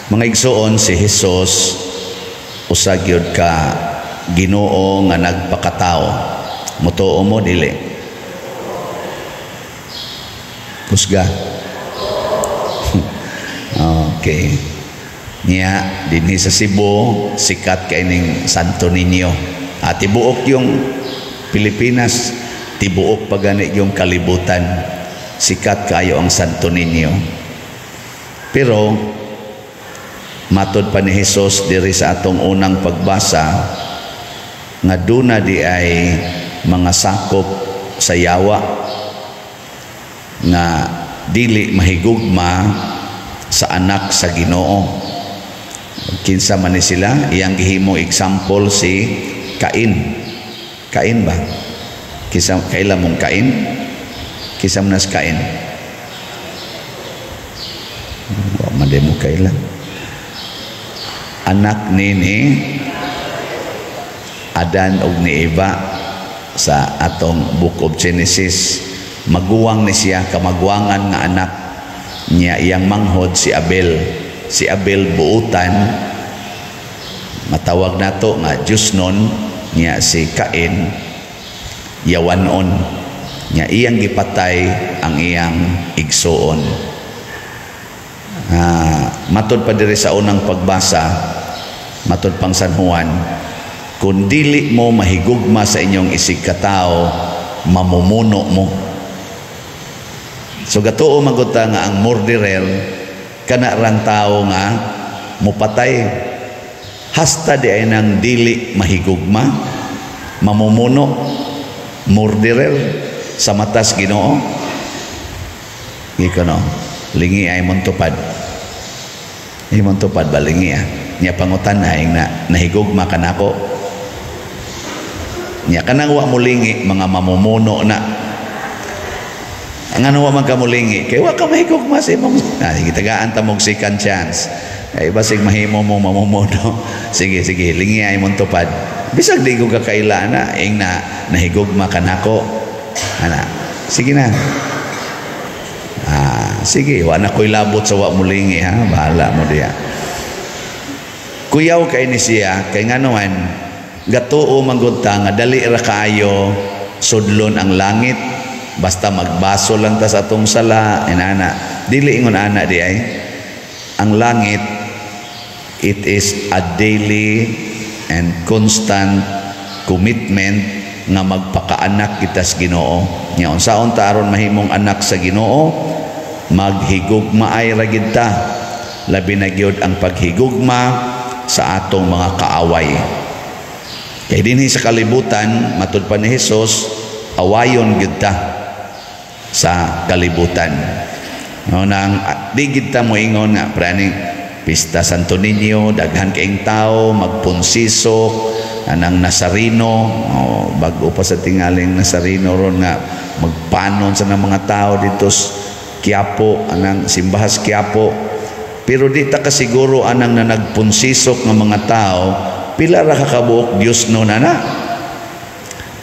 Mga igsoon, si Jesus usa gyud ka Ginoo nga nagpakatao. Mutuo mo, dili? Kusga. Okay. Niya, dinhi sa Cebu, sikat kay ning Santo Niño. At tibuok yung Pilipinas, tibuok pa gani yung kalibutan. Sikat kayo ang Santo Niño. Pero matod pa ni Jesus diri sa atong unang pagbasa nga duna di ay mga sakop sa yawa nga dili mahigugma sa anak sa Ginoo. Kinsa man ni sila? Iyang gihimo example si Cain. Cain ba? Kinsa, kaila mong Cain? Kinsa man nas Cain? Wa man mo kaila. Anak ni Adan ug ni Eva sa atong Book of Genesis. Maguwang ni siya, kamaguwangan nga anak niya. Iyang manghod si Abel. Si Abel buutan, matawag nato nga Diyosnon niya. Si Cain yawanon niya. Iyang gipatay ang iyang igsuon. Matod pa diri sa unang pagbasa, matod pang San Juan, kung dili mo mahigugma sa inyong isig katao, mamumuno mo. So gatuo maguta nga ang murderer kana rang tao nga mupatay. Hasta di ay nang dili mahigugma, mamumuno, murderer sa matas Ginoo. Giko no, lingi ay mong tupad. Imong tupad ba, lingi ah. Niya pangutan ay na nahigugma ka nako. Niya kanang wa mo lingi, mga mamumuno na. Ang ano, wa man ka mulingi kay wa ka mahigugma sa imong, ah, sige, tagaan ta mog second chance kay basig mahimo mo mamumuno. Sige, sige, lingi ay mong tupad. Bisag di ko kakaila na ing na nahigugma ka nako ana. Sige na. Ah, sige, wa na ko'y labot sa wa mulingi ha, bahala mo diya. Kuyaw kay ni siya kay ngano man gatuo man gud ta nga dali ra kaayo sudlon ang langit, basta magbaso lang ta sa atong sala inana. Dili ingon ana di ay ang langit. It is a daily and constant commitment nga magpakaanak kita sa Ginoo. Nya unsaon ta aron mahimong anak sa Ginoo? Maghigugmaay ra gid ta, labi na gyud ang paghigugma sa atong mga kaaway. Kay dinhi sa kalibutan, matud pa ni Jesus, awayon gyud ta sa kalibutan. No, nang di gid ta moingon nga praning pista Santo Niño, daghan kaing tao magpunsisok anang Nazareno. Oh, bag-o pa sa tingaling Nazareno ron nga magpanon sa ng mga tao dito sa Quiapo, anang simbahas Quiapo. Pero di ta kasiguro anang na nagpunsisok nga mga tao, pila ra ka kabuok Dios no nana,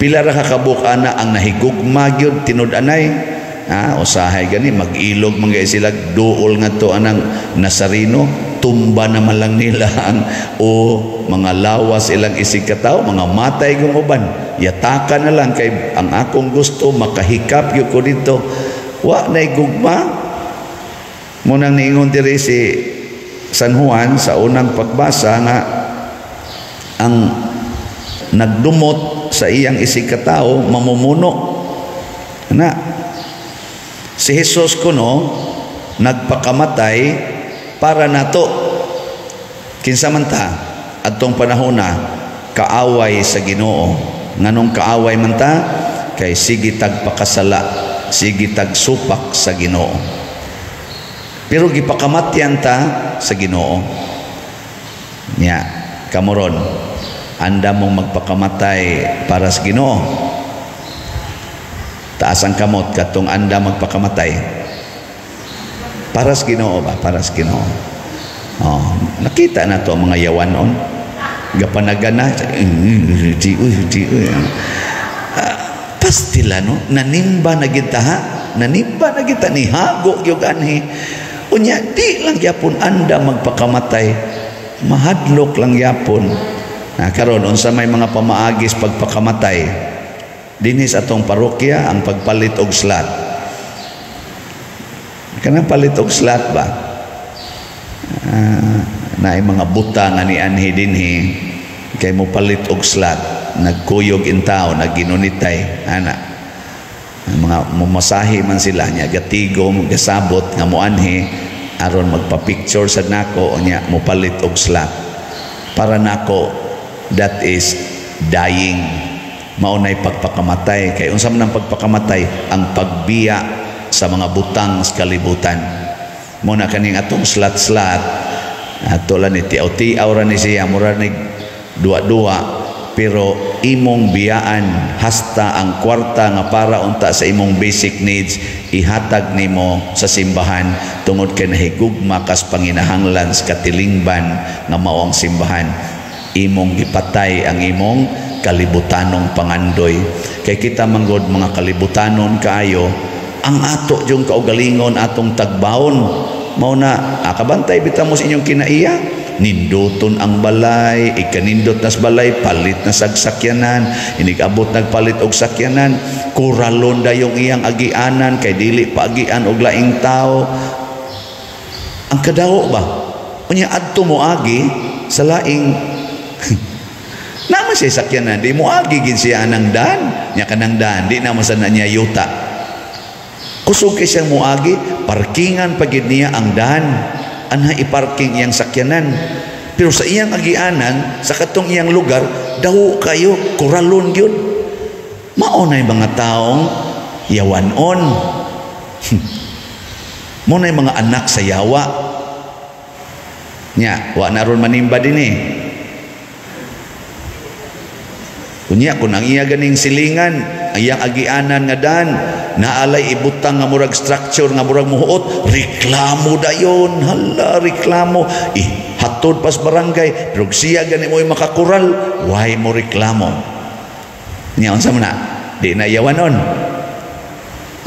pila ra ka kabuok ana ang nahigugma gyud tinud-anay. Ah, usahay gani mag-ilog man gay sila duol ngadto anang Nazareno, tumba naman lang nila ang o mga lawas ilang isig katawo, mga matay kung uban, yataka na lang kay ang akong gusto makahikap gyud ko dito. Wa nay gugma. Munang niingon diri si San Juan sa unang pagbasa nga ang nagdumot sa iyang isig katao mamumuno na. Si Jesus kuno nagpakamatay para nato. Kinsa man ta adtong panahona? Kaaway sa Ginoo. Nganong kaaway man ta? Kay sige tag pakasala, sige tag supak sa Ginoo, pero gipakamatyan ta sa Ginoo. Nya kamoron, anda mong magpakamatay para sa Ginoo? Taas ang kamot katong anda magpakamatay para sa Ginoo ba, para sa Ginoo. Oh, nakita na to ang mga yawanon gapanagana di di. Pastila no, nanimba na gid ta ha, nanimba na kita, ni hago gyud anhi. Unya di lang gyapon anda magpakamatay, mahadlok lang gyapon. Na karon, unsa may mga pamaagis pagpakamatay dinhi sa atong parokya? Ang pagpalit og slot. Kanang palit og slot ba, naay mga buta nga nianhi dinhi kay mo palit og slot, nagkuyog in tao, nagginunitay ana, ang mga mumasahe man sila nya, gatigo, gasabot nga moanhi aron magpa-picture sa nako, nya mopalit og slot. Para nako, that is dying. Mao nay pagpakamatay, kay unsa man ang pagpakamatay? Ang pagbiya sa mga butang sa kalibutan. Mo na kaning atong slot-slot ato lang ni, tiaw-tiaw ra ni siya, mura ni duwa-duwa, pero imong biyaan hasta ang kwarta nga para unta sa imong basic needs, ihatag nimo sa simbahan tungod kay nahigugma kas panginahanglan sa katilingban nga mao ang simbahan. Imong gipatay ang imong kalibutanong pangandoy, kay kita manggod mga kalibutanon kaayo ang ato yung kaugalingon, atong tagbaon. Mao na akabantay bitaw mo sa inyong kinaiya, ninduton ang balay, ikanindot nas balay, palit na sagsakyanan, inig-abot nagpalit og sakyanan, kuralon dayong iyang agianan kay dili paagian og laing tao. Ang kadawo ba? Unya adto mo agi sa laing naman siya sakyanan, di mo agi gid siya anang daan nya, kanang daan di naman sa na niya yuta. Kusog kay siyang muagi, parkingan pagid niya ang daan, anha iparking iyang sakyanan. Pero sa iyang agianan, sa katong iyang lugar, daw kayo, kuralon gyud. Mao na mga taong yawanon. Mo na mga anak sa yawa. Nya, wa na ron manimba din eh. Unya kung ang iya ganing silingan, ang iyang agianan nga dan, naalay ibutang nga murag structure nga murag muhuot, reklamo dayon, hala, reklamo. Eh, hatod pas barangay, pero siya gani mo makakural, why mo reklamo? Nya unsa man na? Di na yawanon.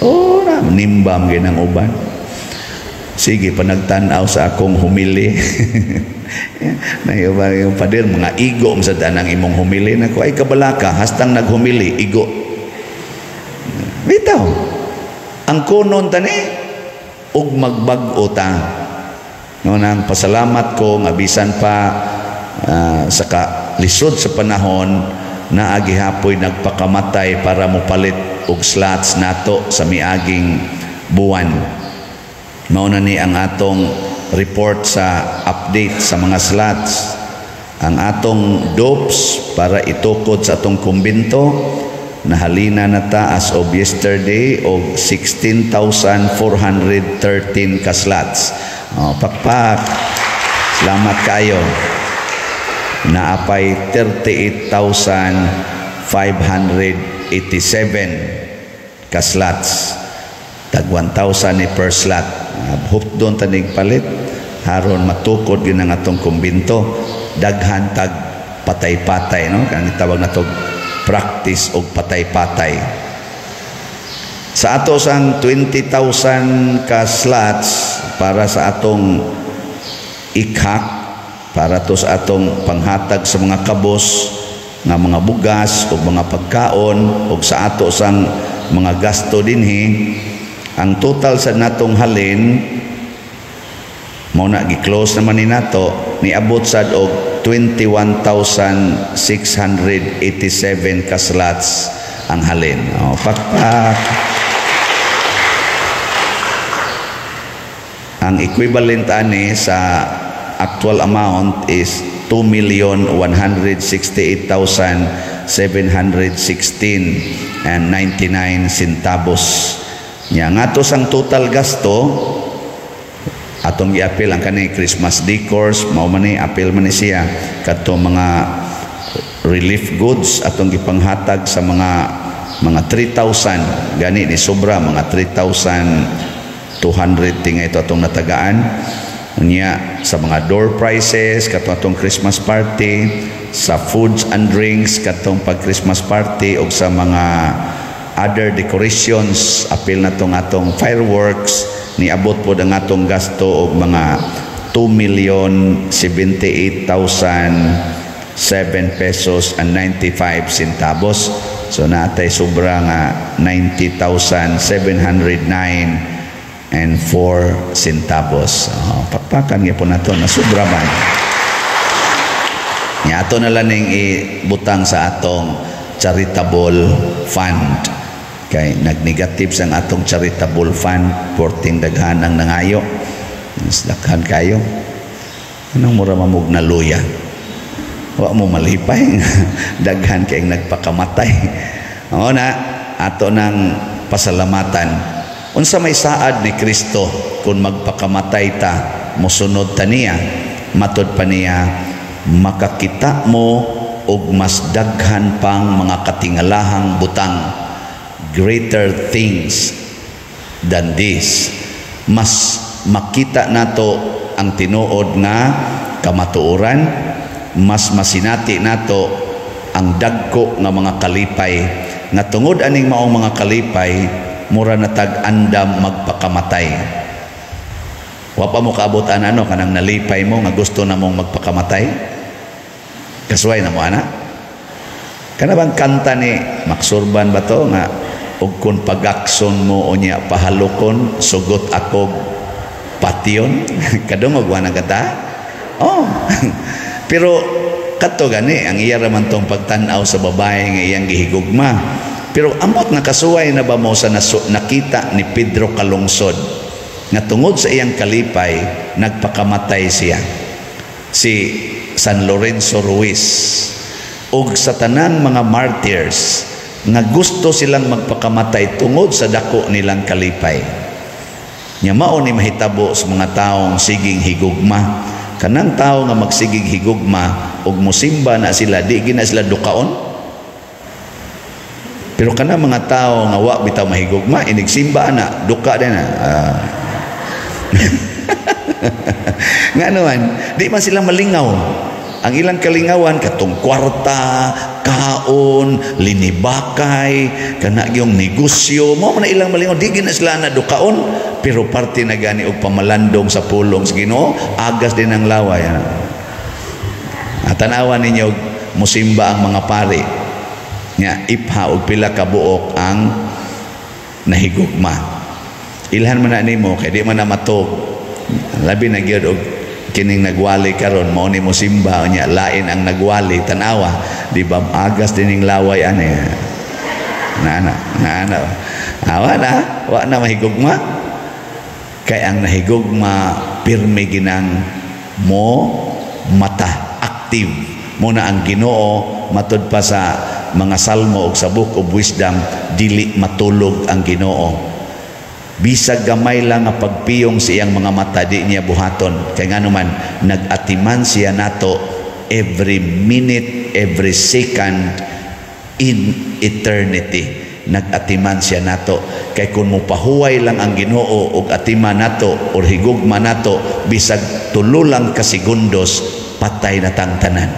Oh, na nimbam ginang uban. Sige, panagtanaw sa akong humili. Naiba yung pader, mga igo sa danang imong humili. Nako, ay kabalaka, hastang naghumili, igo. Bitaw. Ang kunon tani, ug magbag-o ta. No, nang pasalamat ko, nga bisan pa sa lisod sa panahon, naagi hapoy nagpakamatay para mopalit og slots nato sa miaging buwan. Mao na ni ang atong report sa update sa mga slots. Ang atong dopes para itukod sa atong kumbento, nahalina na ta as of yesterday og 16,413 ka slots. Oh, pakpak. Salamat kayo. Naapay 38,587 ka slots. Tag 1,000 ni per slot. Hope doon tanig palit haron matukod gyud ang atong kumbinto, daghan tag patay-patay, no, kanang tawag nato practice og patay-patay. Sa ato sang 20,000 ka slots para sa atong ikhak, para to sa atong panghatag sa mga kabos nga mga bugas o mga pagkaon o sa ato sang mga gasto dinhi, ang total sa natong halin, mao na gi-close naman ni nato, niabot sad og 21,687 ka slots ang halin. O, pakpak. Ang equivalent ani sa actual amount is 2,168,716.99 centavos. Nya ngato sang total gasto atong giapil ang kani Christmas decors, mao man ni apil man ni siya kadto mga relief goods atong gipanghatag sa mga 3,000 gani ni sobra, mga 3,200 tinga ito atong natagaan. Unya sa mga door prizes kadto atong Christmas party, sa foods and drinks katong pag Christmas party, og sa mga other decorations, apil na tong atong fireworks, niabot pod ang atong gasto og mga 2,078,007 pesos and 95 centavos. So natay sobra nga 90,709 and 4 centavos. Oh, pakpakan gyapon nato na sobra man. Nya ato na lang ning ibutang sa atong charitable fund. Kay nag-negative sa atong charitable fund, porting daghan ang nangayo. Mas daghan kayo. Anong mura mamog na luya? Wa mo malipay. Daghan kay nagpakamatay. Oo na, ato nang pasalamatan. Unsa may saad ni Kristo kung magpakamatay ta, mosunod ta niya? Matod pa niya, makakita mo og mas daghan pang mga katingalahang butang, greater things than this. Mas makita nato ang tinuod nga kamatuoran, mas masinati nato ang dagko nga mga kalipay nga tungod aning maong mga kalipay, mura na tag andam magpakamatay. Wa pa mo kaabot ana, ano, kanang nalipay mo nga gusto na mong magpakamatay? Kasuway na mo ana. Kana bang kanta ni Max Surban ba to nga "Og kun pagakson mo unya pahalokon, sugot ako patyon"? Kadungog wa na kata? Oh. Pero kadto gani ang iya ra man tong pagtan-aw sa babae nga iyang gihigugma. Pero amot nga kasuway na ba mo sa nakita ni Pedro Calungsod nga tungod sa iyang kalipay, nagpakamatay siya? Si San Lorenzo Ruiz og sa tanang mga martyrs nga gusto silang magpakamatay tungod sa dako nilang kalipay. Nya mao ni mahitabo sa mga taong siging higugma. Kanang tao nga magsigig higugma ug musimba na sila, di gina sila dukaon. Pero kana mga tao nga wa bitaw mahigugma, inigsimba na, duka din na. Nga naman, di man sila malingaw. Ang ilang kalingawan katong kwarta, kaon, linibakay, kana yung negosyo, mo man ilang malingaw, di gina sila na dukaon, pero parte na gani og pamalandong sa pulong sa Ginoo, agas din ang laway. Ano? At tanawan ninyo musimba ang mga pari nga ipha og pila ka buok ang nahigugma. Ilhan man na nimo kay di man na matog. Labi na gyud og kining nagwali karon mao ni musimba, nya lain ang nagwali, tanawa, di ba agas dining laway ani? Na na na na awa na wa na mahigugma. Kay ang nahigugma pirmi ginang mo mata, active mo na ang Ginoo. Matud pa sa mga salmo ug sa Book of Wisdom, dili matulog ang Ginoo. Bisag gamay lang nga pagpiyong sa iyang mga mata, di niya buhaton. Kay ngano man, nag-atiman siya nato every minute, every second in eternity. Nag-atiman siya nato. Kay kung mopahuway lang ang Ginoo og atiman nato or higugma nato bisag tulo lang ka segundos, patay na tang tanan.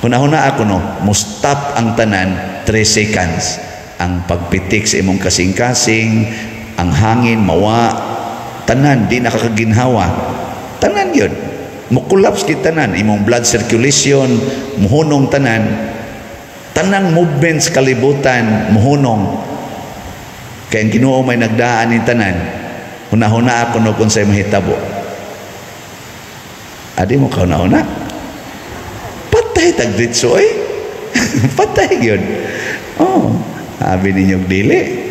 Hunahuna ako, no, mo-stop ang tanan 3 seconds. Ang pagpitik sa imong kasing-kasing, ang hangin mawa, tanan di nakakaginhawa. Tanan yun. Mo-collapse kit tanan, imong blood circulation, muhunong tanan. Tanang movements kalibutan muhunong. Kay ang Ginoo may nagdaan ni tanan. Hunahuna ako, no, kung sa'y mahitabo. Adi mo kahuna-huna? Patay tag ditso eh. Patay yun. Oh, sabi ninyo dili.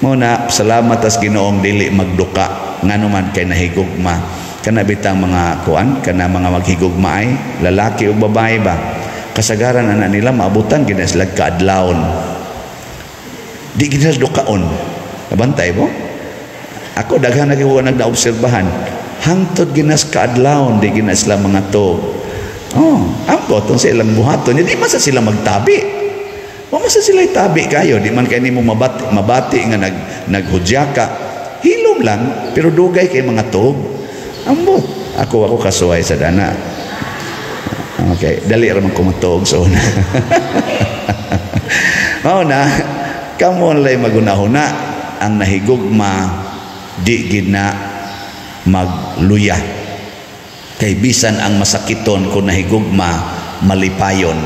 Muna, salamat as Ginoong dili magduka. Ngano man, kay nahigugma. Kana bitang mga kuan, kana mga maghigugma ay lalaki o babae ba? Kasagaran ana nila maabutan gid sila kaadlawon. Di gid sila dukaon. Nabantay mo? Ako daghan na ko nagnaobserbahan. Hangtod ginas kaadlawon di gina sila mga to. Oh, ambot sa ilang buhaton. Di man sa sila magtabi. Wa man sa sila itabi kayo. Di man kay nimo mabati, mabati nga naghudya ka. Hilom lang, pero dugay kay mga tog. Ambot. Ako kasuway sa dana. Okay, dali ra man ko matuog sa una. Mao na, Kamo lay magunahuna, ang nahigugma di gid na magluya. Kay bisan ang masakiton, kung nahigugma, malipayon.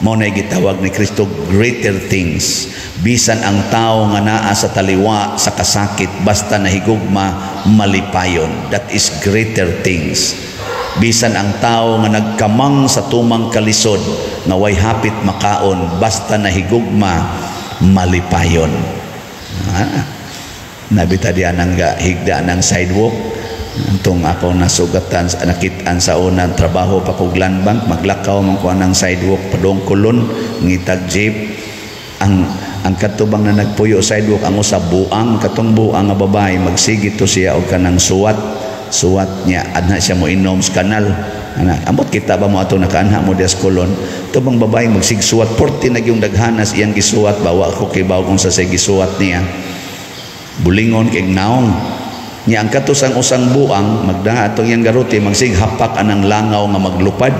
Mao na gitawag ni Kristo greater things. Bisan ang tao nga naa sa taliwa sa kasakit, basta nahigugma, malipayon. That is greater things. Bisan ang tao nga nagkamang sa tumang kalisod nga way hapit makaon, basta nahigugma, malipayon. Ah, nabita diyan ang higda ng sidewalk. Antong ako nasugatan, nakitaan sa unang trabaho pa kog Land Bank, maglakaw man ko ng sidewalk padung Colon, ngitag jeep. Ang katubang na nagpuyo sidewalk, ang usa buang, katong buang nga babae, magsige to siya og kanang suwat suwat niya, adna siya mo inom sa kanal ana. Ambot kita ba mo ato nakaanha mo dias Colon. Tubang babae magsigsuwat, porte na yung daghanas iyang gisuwat, bawa ko kibaw kung sa say gisuwat niya, bulingon kay naong niya. Ang katusang usang buang magdaa atong iyang garote, magsig hapak anang langaw nga maglupad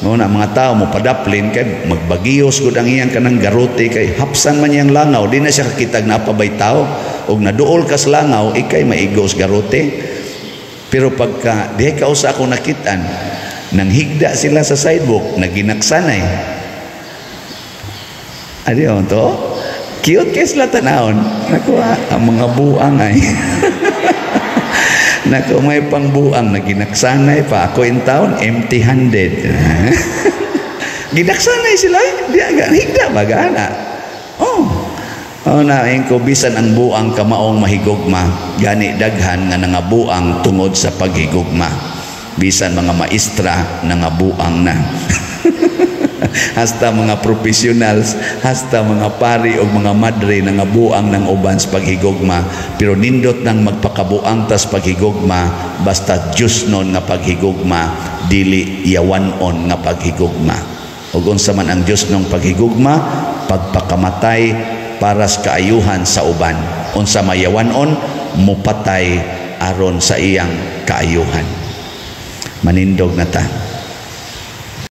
mo na mga tao mo padaplin kay magbagiyos gud ang iyang kanang garote, kay hapsan man iyang langaw. Di na siya kakitag napabay tao, og naduol kas langaw, ikay maigos garote. Pero pagka dihay ka usa ako nakitaan nang higda sila sa sidewalk, naginaksanay. Adi to cute kay sila tanawon. Nakuha ang mga buang ay. Naku, may pangbuang na ginaksanay pa. Ako in town, empty-handed. Ginaksanay sila. Di aga, higda ba gana? Oh. Oh, na ko bisan ang buang kamaong mahigugma, gani daghan nga nangabuang tungod sa paghigugma. Bisan mga maestra nangabuang na. Hasta mga professionals, hasta mga pari o mga madre nangabuang ng uban sa paghigugma. Pero nindot nang magpakabuang tas paghigugma, basta Diyos nun nga paghigugma, dili yawanon nga paghigugma. Ug unsa man ang Diyos nung paghigugma? Pagpakamatay para sa kaayuhan sa uban. Unsa mayawanon? Mupatay aron sa iyang kaayuhan. Manindog na ta.